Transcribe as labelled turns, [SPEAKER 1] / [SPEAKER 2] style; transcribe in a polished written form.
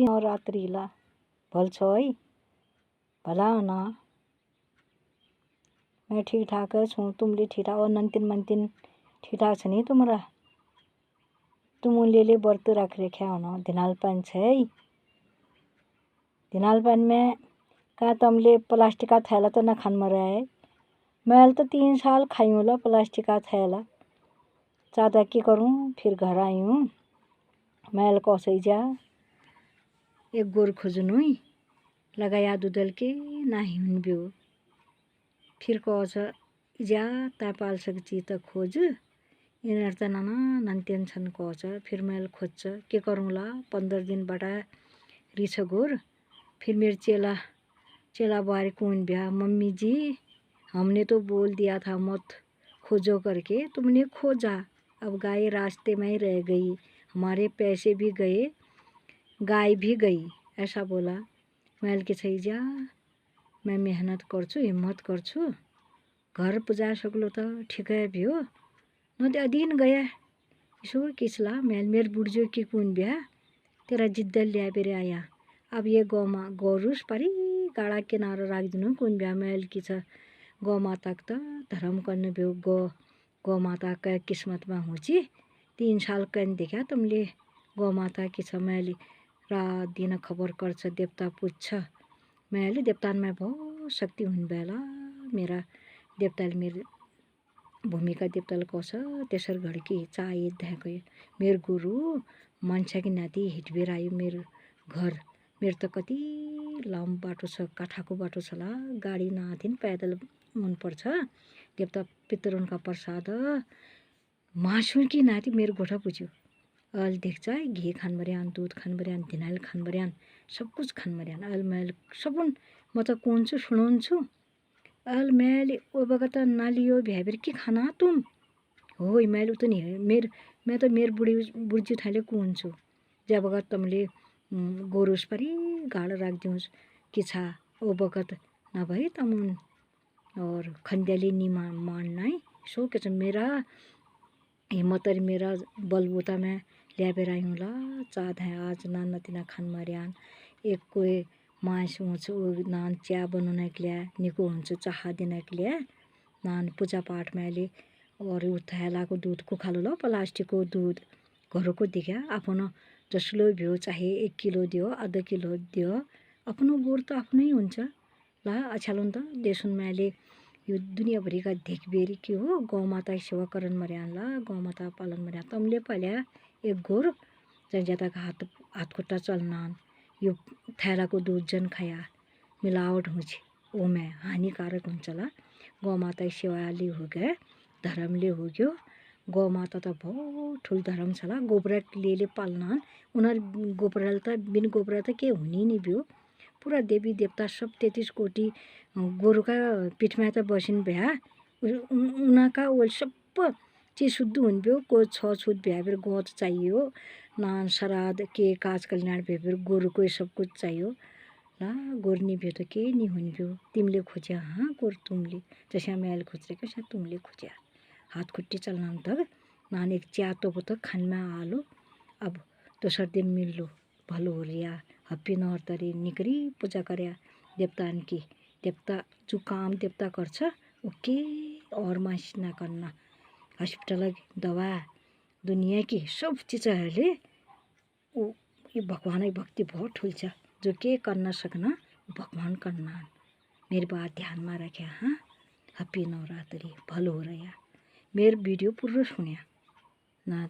[SPEAKER 1] Happy Navratri ला भल छौ है भला हो न। मैं ठीक ठाक छूँ तुम भी ठीक ठाक और नंतिन मंतिन ठीक ठाक छ नहीं तुम्हारा। तुम उनले व्रत रख रखा हो न धिनालपन छै। धिनालपन में का तुमले प्लास्टिक का थैला तो न खान मरा है। मैल तो 3 साल खाई होला प्लास्टिक का थैला। चाहता की करूँ फिर घर आई हूँ। मैल कसै जा एक गोर खोजनु लगाया दुदल के नाही हुन बियो। फिर कस जा ता पाल सकची त खोज इनर त नाना नन्तेन छन् कस फिर मैल खोज्छ के करूँला 15 दिन बटा रिछ गोर। फिर मेरे चेला बारे कौन बिया मम्मी जी हमने तो बोल दिया था मत खोजो करके तुमने खोजा। अब गाय रास्ते में ही रह गई हमारे पैसे भी गए गाय भी गई ऐसा बोला। मैल के छै जा मैं मेहनत गर्छु हिम्मत गर्छु घर पुजा सक्लो त ठिकै भयो न त अदिन गया इसो किसला मैल मेर बुढ़जो की कौन बिया तेरा जिद्दल लिया बेरे आया। अब ये गौरुस परी गाड़ा किनारा राख दिनु कौन बिया मैल की छ गौ माता त धर्म करने भयो गौ माता का किस्मत में हुची 3 साल कन देखा तुमले गौ माता की छ मैल रात दिन खबर गर्छ देवता पूछ मैल देवता में बहुत शक्ति हुन बेला मेरा देवताले मेरो भूमिका देवताले कस तेसर घडकी चाहे धाको मेरो गुरु मान्छे की नाति हिटबेर आयो मेरो घर। मेरो त कति लामो बाटो छ काठाको बाटो छ ला गाडी नआथिन पैदल मन पर्छ। देवता पितरनका प्रसाद मासु की नाति मेरो गोठा पुज्यो। अल देख्छ घी खान मर्यान दूध खान मर्यान धिनाल खान मर्यान सब कुछ खान मर्यान अल मैल सबुन म त कौन छु सुनाउँछु। अल मैल ओ बगत नालियो भ्याबिर के खाना तुम हो मैल उतो नहीं मैं तो मेर बुढ़जी थाले कौन छु जब बगत तुमले गोरुस परी गाड़ राख दिउस कि छा ओ बगत न भई तमुन और खंदेली नी मानना सो के मेरा हिम्मत मेरा बलबूता में लिया बेरायूँ ला चाद है आज नान नतिना खान मर्यान एक कोई मांस ऊँच नान चा बनाने के लिए निको हुन्छ चाह देने के लिए नान पूजा पाठ में ले और थैला को दूध को खालो लो प्लास्टिक को दूध घरों को दिखा आफ्नो जसलो भ्यो चाहे 1 किलो दियो आधा किलो दियो आफ्नो गोर त आफ्नै हुन्छ ला अछालन त देशुन मैले यो दुनियाँभरि का देखबेरी के हो गौ माता की सेवा करन मर्यान ला गौ माता पालन मर्यान तमले पल्या एक गोर ज्यादा का हाथ खुट्टा चलनान यो थैला को दूध जन खाया मिलावट हुन्छ ओ में हानिकारक हुन्छ ला गौ माता की सेवाले हो गए धर्मले हो गयो। गौ माता त बहुत ठुल धर्म छ ला गोबरा ले पाल्नान उनीहरु गोबरा त बिन गोबरा त के हुने नि बियो पूरा देवी देवता सब 33 कोटी गोरु का पीठ में त बसिन भ्या उनका वो सब चीज शुद्ध हुन बियो को छ छुत भ्याबिर गौत चाहियो नान श्राद्ध के काज कल्याण भ्याबिर गोरु को सब कुछ चाहियो ला गोर नि भ्यो त के नि हुन बियो तिमीले खोज्या हाँ गोर तुमले जैसे मैल खोज्रे कैसे तुमले खोज्या हाथ खुट्टी चलना तक नान एक चा तो तक खान में आलो। अब दोसर दिन मिल्लो भलो हो रिया हप्पी नवरात्रि निकरी पूजा कर्या देवतान की देवता जो काम देवता गर्छ ओके और मास ना करना हॉस्पिटल दवा दुनिया की सब चीज़हरूले ये भगवान की भक्ति बहुत ठुल छ जो के करना सकना भगवान करना मेरी बात ध्यान में रखे हाँ। हैप्पी नवरात्रि भलो हो रहा मेरे वीडियो पूरा सुनिया ना